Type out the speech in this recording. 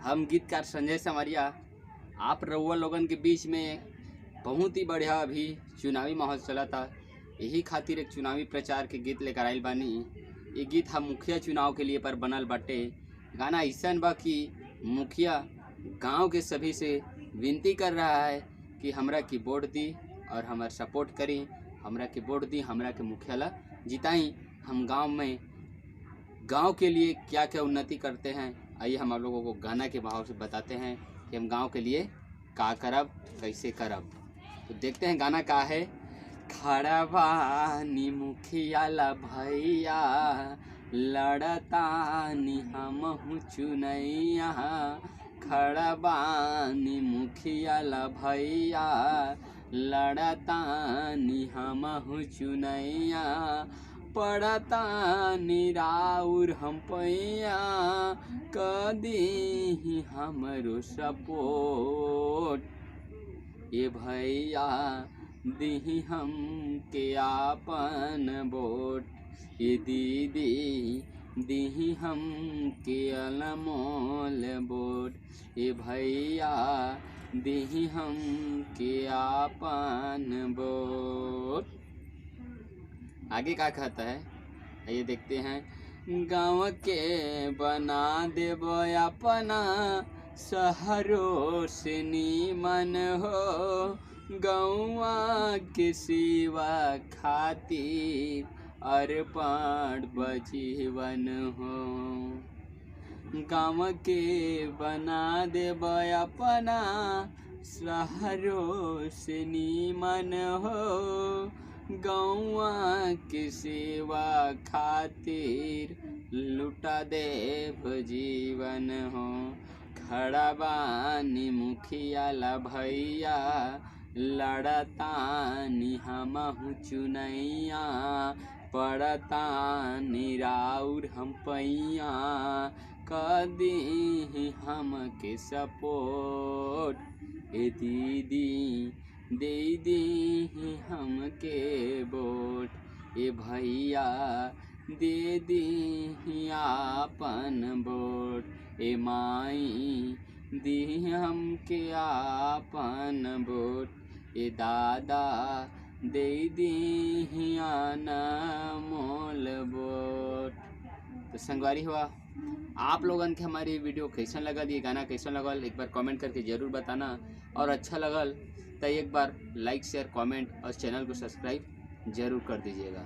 हम गीतकार संजय समरिया आप रउआ लोगन के बीच में बहुत ही बढ़िया अभी चुनावी माहौल चला था, यही खातिर एक चुनावी प्रचार के गीत लेकर आइल बानी। ये गीत हम मुखिया चुनाव के लिए पर बनल बाटे। गाना ऐसा बा कि मुखिया गांव के सभी से विनती कर रहा है कि हमरा की वोट दी और हमार सपोर्ट करी, हमरा के वोट दी, हमरा के मुखिया ला जिताई। हम गांव में गांव के लिए क्या क्या उन्नति करते हैं, आइए हम आप लोगों को गाना के भाव से बताते हैं कि हम गांव के लिए का करब, कैसे करब। तो देखते हैं गाना का है। खड़ा बानी मुखिया ला भैया, लड़तानी हमहू चुनैया। खड़ा बानी मुखिया ला भैया, लड़तानी हमहू चुनैया। पड़तानी राउर हम पैया, कदी हमरो सपोर्ट। ये भैया दीही हम के आपन वोट, ये दीदी दीही हम के अनमोल वोट। ये भैया दीही हम के आपन वोट। आगे क्या कहता है ये देखते हैं। गाँव के बना देब अपना, शहरों से नीमन हो। गौआ के सेवा खातिर अर्पण बजीवन हो। गाँव के बना देब अपना, शहरों से नीमन हो। गौआ के सेवा खातिर लुटा देव जीवन हो। खड़ा बानी मुखिया ला भैया, लड़तानी हमहू चुनैया। पड़तानी राउर हम पैया, कदी हमके सपोर्ट। ए दीदी दे दी हमके वोट, ए भैया दे दी आपन वोट। ए माई दी हमके आपन वोट, ए दादा दे दी अनमोल वोट। तो संगवारी हुआ आप लोगन के हमारी वीडियो कैसन लगल, ये गाना कैसन लगल, एक बार कमेंट करके ज़रूर बताना। और अच्छा लगल तो एक बार लाइक शेयर कमेंट और चैनल को सब्सक्राइब जरूर कर दीजिएगा।